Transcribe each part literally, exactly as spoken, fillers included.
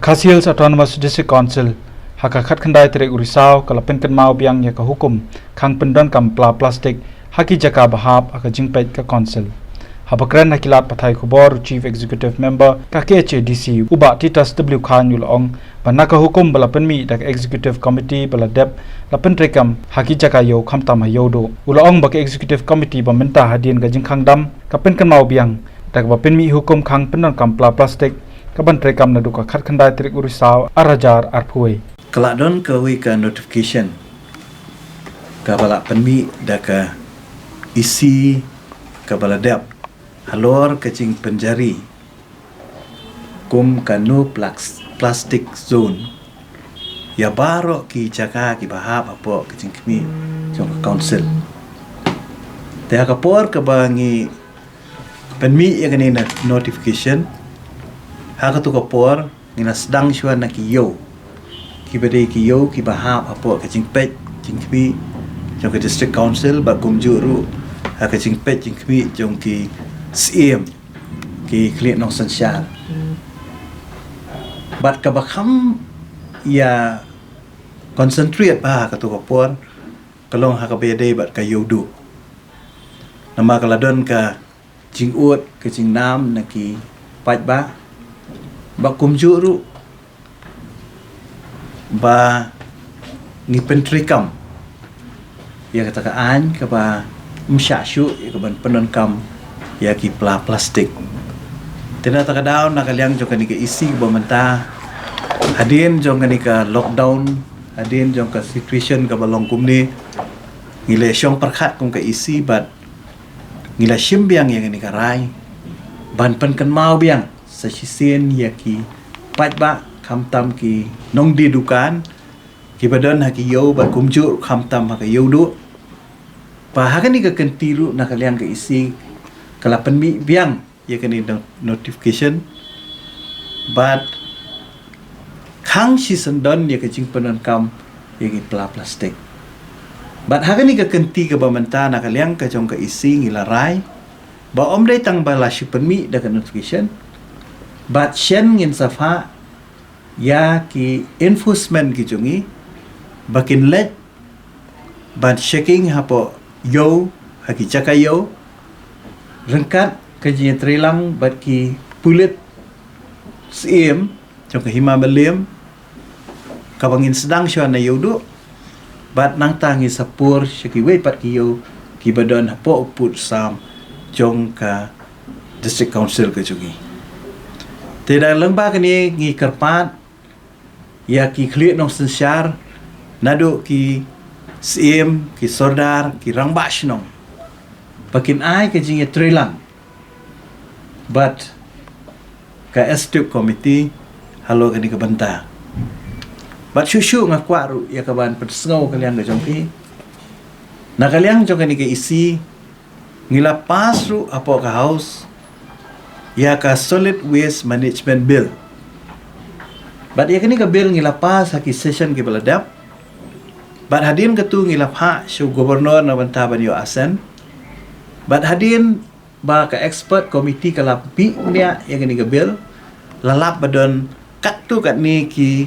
Khasi Hills Autonomous District Council ha ka khatkhyndai tarik u Risaw ka la pynkynmaw biang ïa ka hukum khang pyndonkam pla plastik ha ki jaka ba hap ha ka jingpeit ka Council. Haba kren ha ki lad pathai khubor u Chief Executive Member ka K H A D C u Bah Titus W Chyne u la ong ba na ka hukum ba la pynmih da ka Executive Committee ba la dep la pyntreikam ha ki jaka ïew khamtam ha Ïewduh. U la ong ba ka Executive Committee ba mynta hadien ka jingkhang dam ka pynkynmaw biang da kaba pynmih hukum khang pyndonkam pla plastik ka ban treikam naduh ka khatkhyndai tarik u Risaw ar hajar arphew. Ka la don kawei ka notification kaba la pynmih da ka E C kaba la dep halor ka jingpynjari kum ka no plax- plastic zone ïa baroh ki jaka kiba hap hapoh ka jingkhmih jong ka Council. Te ha ka por kaba ngi pynmih ïa kane na notification, ha katu ka por ngi la sdang shuwa na ki ïew kiba dei ki ïew kiba hap hapoh ka jingpeit jingkhmih jong ka District Council bad kumjuh ruh ha ka jingpeit jingkhmih jong ki syiem, ki khlieh nongsynshar. Bad kaba kham ïa concentrate bha ha katu ka por ka long ha kaba ïadei bad ka Ïewduh. Namar ka la don ka jingud ka jingnam na ki paidbah bad kumjuh ruh ba ngi pyntreikam ïa kata ka aiñ kaba ym shah shuh ïa ka ban pyndonkam ïa ki pla plastik. Te na kata ka daw, na ka liang jong kane ka E C kaba mynta, hadien jong kane ka lockdown, hadien jong ka situation kaba long kumne, ngi la shong pyrkhat kum ka E C bad ngi la shim biang ïa kane ka rai ban pynkynmaw biang sa shisien ïa ki paidbah, khamtam ki nongdie dukan kiba don ha ki ïew bad kumjuh khamtam ha ka Ïewduh. Ba ha kane ka kynti ruh na ka liang ka E C ka la pynmih biang ïa kane no- notification bad khang shisien don ïa ka jingpyndonkam ïa ki pla plastik. Bad ha kane ka kynti kaba mynta, na ka liang ka jong ka E C ngi la rai ba ym dei tang ba la shu pynmih da ka notification, bad shen ngin sa phah ïa ki enforcement ki jong ngi ba kin leit ban checking hapoh ïew, ha ki jaka ïew, ryngkat ka jingïatreilang bad ki pulit syiem jong ka Hima Mylliem kaba ngin sdang shuwa na Ïewduh, bad nangta ngin sa pur sha kiwei pat ki ïew kiba don hapoh u pud u sam jong ka District Council ka jong ngi. Te da lyngba kane ngi kyrpad ïa ki khlieh nongsynshar, naduh ki syiem, ki sordar, ki rangbah shnong, ba kin ai ka jingïatreilang bad ka Executive Committee halor kane ka bynta. Bad shuh shuh nga kwah ruh ïa ka ban pynsngew ka liang ka jong phi. Na ka liang jong kane ka E C, ngi la pass ruh hapoh ka House ïa ka Solid Waste Management Bill. Bad ïa kane ka bill ngi la pass ha ki session kiba la dep. Bad hadien katu ngi la phah sha u Governor na bynta ban ïoh assent. Bad hadien ba ka expert committee ka la peit nia ïa kane ka bill, la lap ba don katto katne ki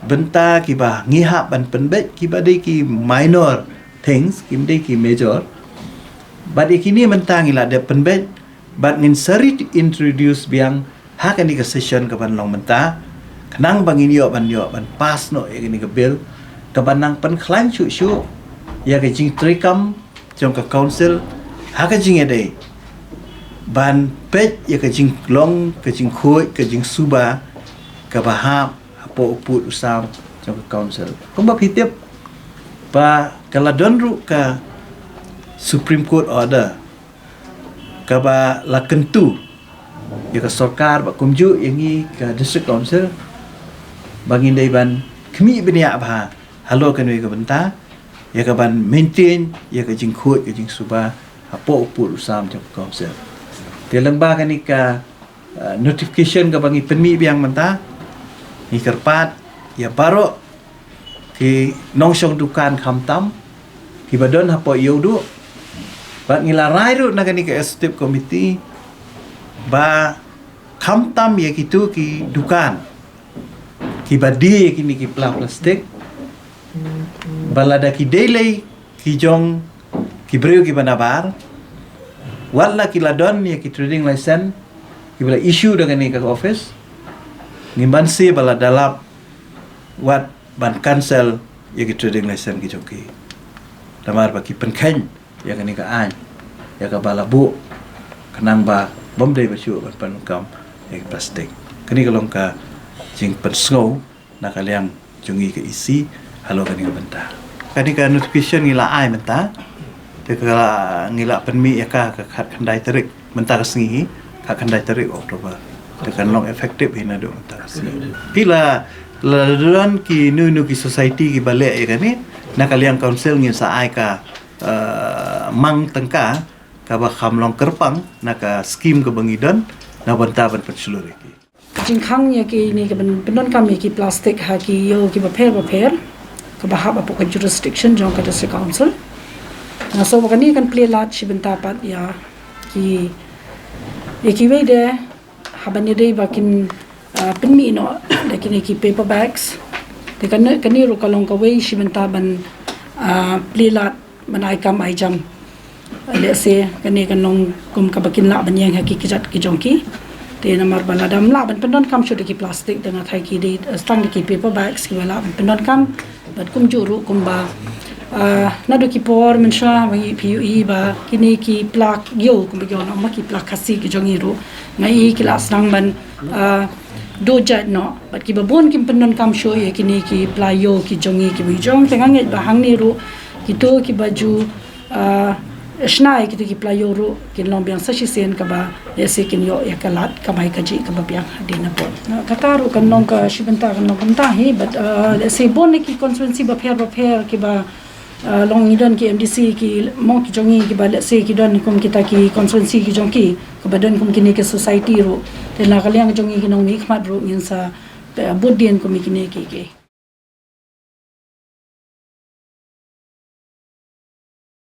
bynta kiba ngi hap ban pynbeit, kiba dei ki minor things, kim dei ki major. Bad ïa kine mynta ngi la dep pynbeit bad ngin sa reintroduce biang ha kane ka session ka ban long mynta, khnang ba ngin ïoh ban ïoh ban pass noh ïa kane ka bill ka ban nang pynkhlaiñ shuh shuh ïa ka jingtreikam jong ka Council ha ka jingïadei ban peit ïa ka jinglong, ka jingkhuid, ka jingsuba kaba hap hapoh u pud u sam jong ka Council. Kumba phi tip ba ka la don ruh ka Supreme Court order kaba la kyntu ïa ka sorkar bad kumjuh ïa ngi ka District Council ba ngin dei ban khmih bniah bha halor kane ka bynta, ïa ka ban maintain ïa ka jingkhuid ka jingsuba hapoh u pud u sam jong ka Council. Te lyngba kane ka, uh, notification kaba ngi pynmih biang mynta, ngi kyrpad ïa baroh ki nongshong dukan khamtam kiba don hapoh Ïewduh, bad ngi la rai ruh na kane ka Executive Committee ba khamtam ïa kitu ki dukan Kiba die ïa kine ki pla plastik, ba lada ki dei lei ki jong ki briew kiba nabar, wat la ki la don ïa ki trading license kiba la issue da kane ka office, ngim banse ba la da lap wat ban cancel ïa ki trading license ki jong ki. Namar ba ki pynkheiñ ïa kane ka aiñ, ïa kaba la buh, khnang ba ym dei ba shuh ban pyndonkam ïa ki plastik. Kane ka long ka jingpynsngew na ka liang jong ngi ka E C halor kane ka bynta. Kane ka notification ngi la ai mynta, te ka ngi la pynmih ïa ka ka khatkhyndai tarik, mynta ka sngi hi, khatkhyndai tarik October. Te kan long effective hi naduh mynta ka sngi. Phi la, la don kino kino ki society kiba leh ïa kane, na ka liang council ngin sa ai ka, eh, mang tyngka kaba kham long kyrpang na ka scheme kaba ngi don na bynta ban pynshlur ïa ki. Jingkhang ïa kine ki ban pyndonkam ïa ki plastik ha ki ïew kiba pher bapher, kaba hap hapoh ka jurisdiction jong ka District Council. Nga sngew ba kane kan plie lad shi bynta pat ïa ki, ïa kiwei de, haba ïadei ba kin, ah, pynmih noh da kine ki paper bags. Te kane, kane ruh ka long kawei shi bynta ban, ah, plie lad ban ai kam ai jam. Lehse kane kan long kum kaba kin lah ban ïeng ha ki kjat ki jong ki. Te namar ba lada ym lah ban pyndonkam shuh da ki plastik, te nga tharai ki dei, eh, tang da ki paper bags kiba lah ban pyndonkam. Bad kumjuh ruh kumba, ah, naduh ki por mynshuwa ba ngi, phi ïohi ba kine ki pla ïew kumba ki ong, ma ki pla Khasi ki jong ngi ruh, nga i ki la sdang ban, ah, duh jait noh. Bad kiba bun kim pyndonkam shuh ïa kine ki pla ïew ki jong ngi kiba ngi jong. Te nga ngeit ba hangne ruh kito kiba ju, ah, shna ïa kito ki pla ïew ruh kin long biang sa shisien kaba lehse kin ïoh ïa ka lad kamai kajih kaba biang hadien nabud. Kata ruh kan long ka shi bynta, kan long kumta hi, bad, ah, lehse bun na ki constituency bapher bapher kiba, ah, long ngi don ki M D C ki mo ki jong ngi kiba lehse ki don kum kita ki constituency ki jong ki, kiba don kum kine ki society ruh. Te na ka liang jong ngi ki nongmihkhmat ruh ngin sa, eh, bud dien kum kine ki, ki.